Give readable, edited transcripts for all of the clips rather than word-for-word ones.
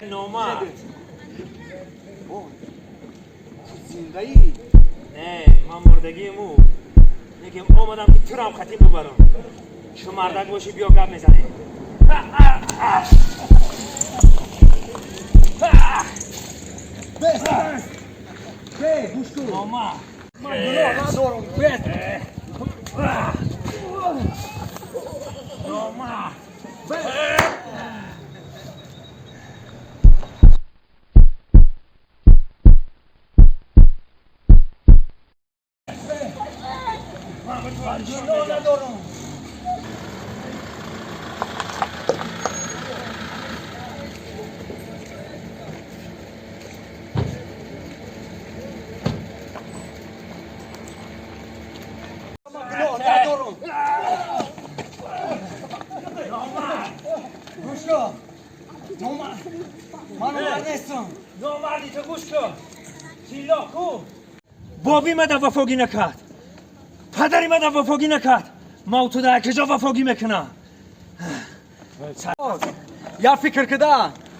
نامرد زنده ای؟ نه من مردگی مو یکم آمدم که تو رو هم خطی ببرم. چو مردک باشی بیا گپ میزنی. بس بس بس گوش کن. نامرد من گناه ندارم. بس. نامرد. بس. من گناه ندارم. من گناه ندارم. گوش کن. نامرد. من نامرد نیستم. نامردی تو گوش کن. تیلا کو بابی من وفاگی نکرد، پدری من وفاگی نکرد، ما تو در کجا وفاگی میکنم؟ یا فکر کده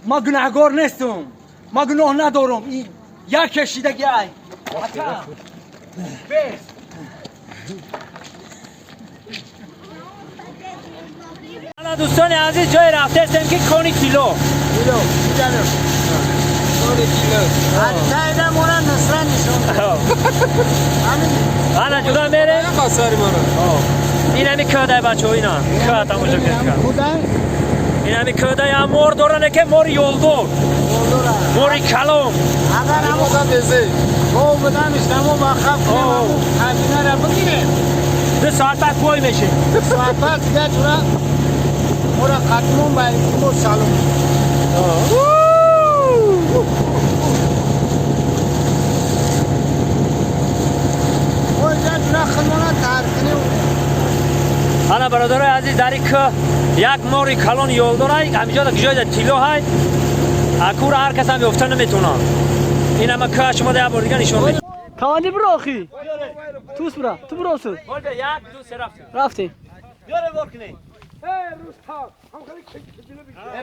ما گناهگار نیستم. ما گناه ندارم. این یک کشیدگی ای. حتی. بس. دوستان عزیز جای رفته هستیم که کانی تیلو انا جدا میره. این همی کده بچه ها، اینا کده تماشا کنید. این همی کده هم مار دارن که مار یولدور، ماری کلام. دو ساعت بعد پای میشه. انا برادرای عزیز در این که یک ماری کلان یولدور های همینجا در جای در تیلو های اکور هر کس هم یافته نمیتونه. این همه که شما در بار دیگه نشون میده. کماندی برو آخی. توس برا. تو برو سو. یک دو سه رفتیم. رفتیم. بیاره بار کنی.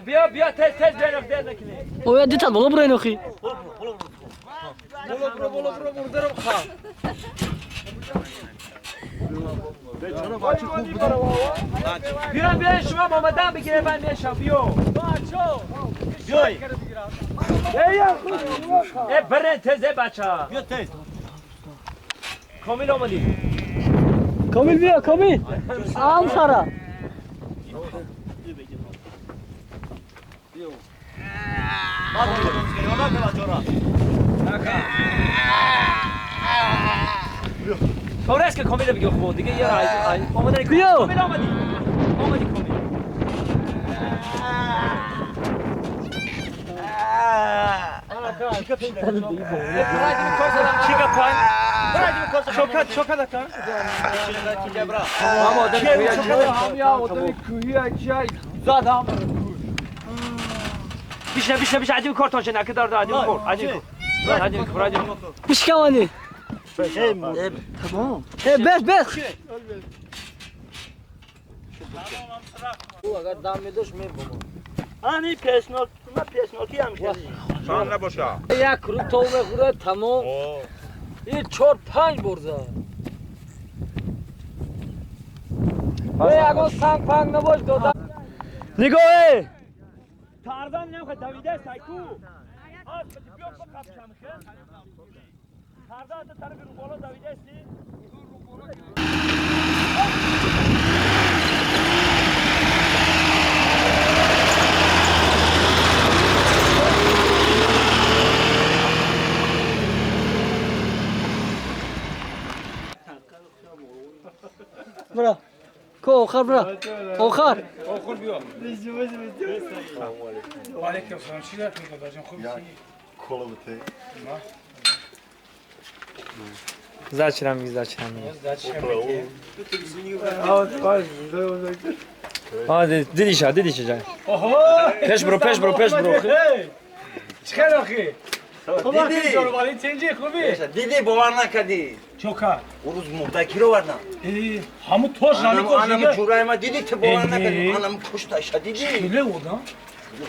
بیا بیا تز تز بیا دیر نکنی. او دیتا بالا برو این آخی. بیا بیا شما آمدن بگیره من میشم. بیا بیای ای برن تز ای بچه بیا تز. کامیل آمدی. کامیل بیا کامیل. ام سارا. طوری است که کامیل بگی خوب دیگه یه رای آمدن. بیا. کامیل آمدی. آمدی کامیل. چیکا پایین شوکت شوکت کن. هم آدم کوهی هم آدم کوهی جای زاد هم. بیشنه بیشنه بیشنه عجیب کار تانشه نکه دار عجیب کار عجیب کار عجیب کار عجیب کار. بیش کماندی. تمام. بس بس. انی پیشناک من پیشناکی هم کردی. یک رو تو میخوره تمام. این 4 5 برزه. ای اگه سنگ پنگ نباش دادا. نگاه ای تاردان نمیخواد دویده سایکو. آس بیا بقف شمخه. تاردان تو طرف رو بالا دویده استی. برا. کو آخر برا. آخر. Зачем میگی зачем میگی؟ آه دیدیش دیدیش جان. پیش برو پیش برو پیش برو. چخیر آخی. Диди, диди бовар накардӣ. Чока. Он рӯз мурдакиро вардам. Ҳамун тош Анам ҷураи ма диди, ту бовар накардӣ. Анам кушташа диди. Хеле одам.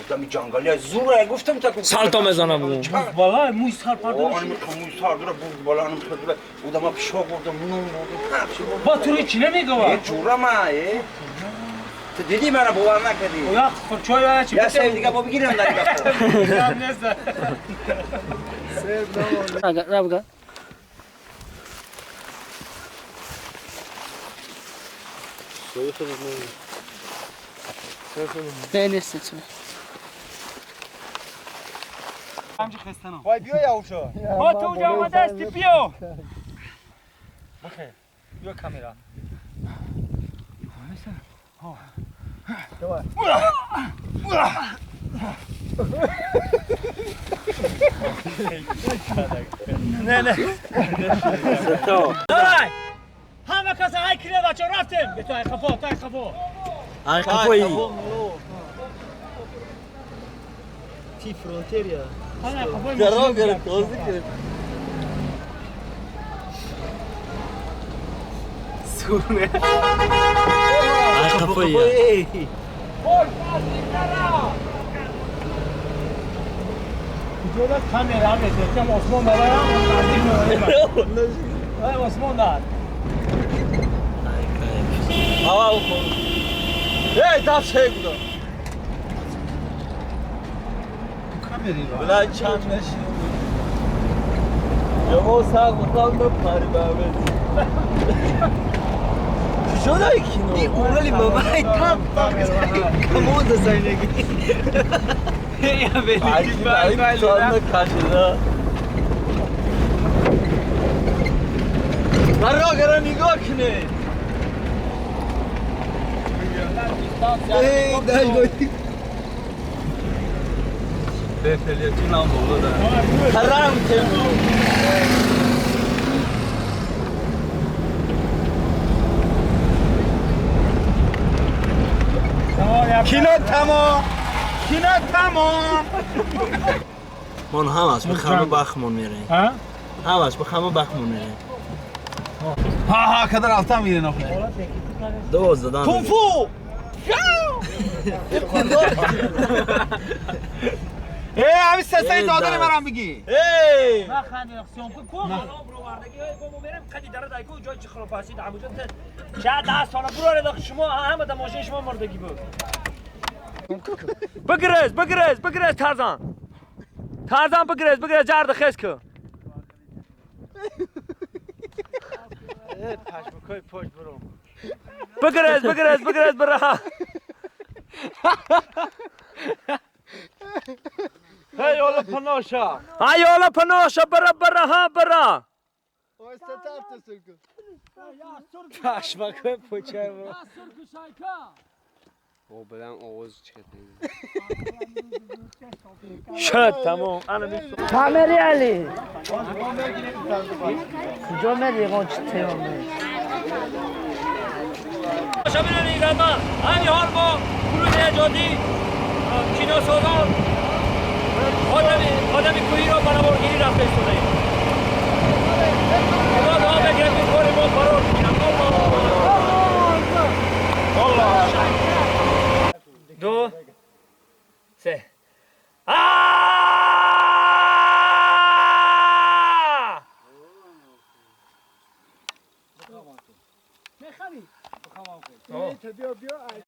Одами ҷангалия зура гуфтам та Салто мезанам бугун. Валай муй сар пардош. Анам муй сар дора буд бала анам хеле одама пишоқ бурдам, нон бурдам. Ба тури чӣ намегава? Э ҷура ма, э. Ту диди мара бовар накардӣ. Оя чой оя чӣ? Я сев дига бо бигирам дар гапо. Ага, Не, нест. Вай биё явшо. Ма ту унҷа омадасти биё. Бихе. Биё камера. Не, не. Давай. Ҳама кас ай кире бачо рафтем. Бето ай қафо, ай қафо. Ай қафои. Ти фронтерия. Гаро гаро този гирифт. Сурне. Ай қафои. Куҷода камера метем Осмон барам наздик меоем. Ай Осмон дар. Ава кун. Эй даф шегудо. Камери Бلا чанд нашин. Ямо саг мутам ба парибавет. Куҷода кино? И урали мамай там. Камон да сайнеги. Я велики бай бай. кашида. Баро гара нигоҳ кунед. Эй дай гой. Бефелиятунам боло да. Харам тему. Кино тамом. Кино тамом. Мон ҳамаш ба хама бахмон мерем. Ҳа? Ҳамаш ба хама бахмон мерем. Ҳа ҳа кадар афтам мирен охе. Доз задан. Кунг-фу! Э, ҳамин сесаи додани марам бигӣ. Эй! Ма ханди съёмка ку ҳало бировардагӣ ҳои бо мо мерем қади дара дайку ҷои чи хилофасӣ ҳамуҷо ча 10 сола буроред шумо ҳама да мошини шумо мурдагӣ буд. Бигрез, бигрез, бигрез Тарзан. Тарзан бигрез, бигрез ҷард хез ку. Пашмакои пош буром. Бигрез, бигрез, бигрез бира. Эй, ола паноша. Ай ола паноша бира бира ҳа бира. Пашмакои почай буром. Шуд тамом. Ана ми Камери Али. Куҷо мери ягон чи тема мери? Шабинани ирадман. Ҳами ҳол мо гурӯҳи эҷодӣ киносозон одами кӯҳиро ба наворгирӣ рафта истодаем. Худо дуо мекунад ки кори мо барор бигирад. Аллоҳ. Ду, се.